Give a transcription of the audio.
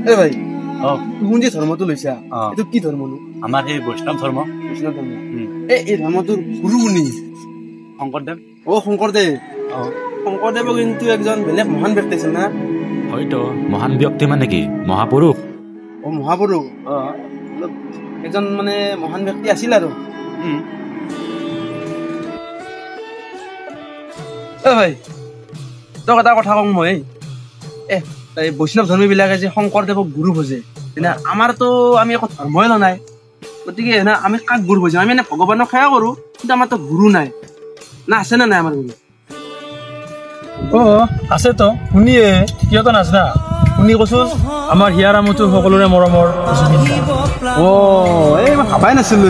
এই ভাই, অ, তুমি যে ধৰ্মটো লৈছা, এইটো কি ধৰ্মনো? আমাৰ সেই বৈষ্ণৱ ধৰ্ম। বৈষ্ণৱ ধৰ্ম। এই ধৰ্মটোৰ গুৰু কোনি? শংকৰদেৱ। অ, শংকৰদেৱ। শংকৰদেৱো কিন্তু এজন বেলেগ মহান ব্যক্তি আছিল না? হয়তো, মহান ব্যক্তি মানে কি, মহাপুৰুষ। অ, মহাপুৰুষ। অলপ এজন মানে মহান ব্যক্তি আছিল আৰু। অ ভাই, তোক এটা কথা কওঁ মই। এই বৈষ্ণৱ ধৰ্মীবিলাকে যে শংকৰদেৱক গুৰু ভজে, তেনে আমাৰতো আমি একো ধৰ্মই লোৱা নাই, গতিকে না আমি কাক গুৰু ভজিম? আমি এনে ভগৱানক সেৱা কৰোঁ, কিন্তু আমাৰতো গুৰু নাই না। আছে নে নাই আমাৰ গুৰু? অ, আছে তো, শুনিয়ে কিয় তো নাজনা? শুনি কচোন, আমাৰ হিয়াৰ আমঠু সকলোৰে মৰমৰ জুবিন দা। অ, এই মই ভাবাই নাছিলো।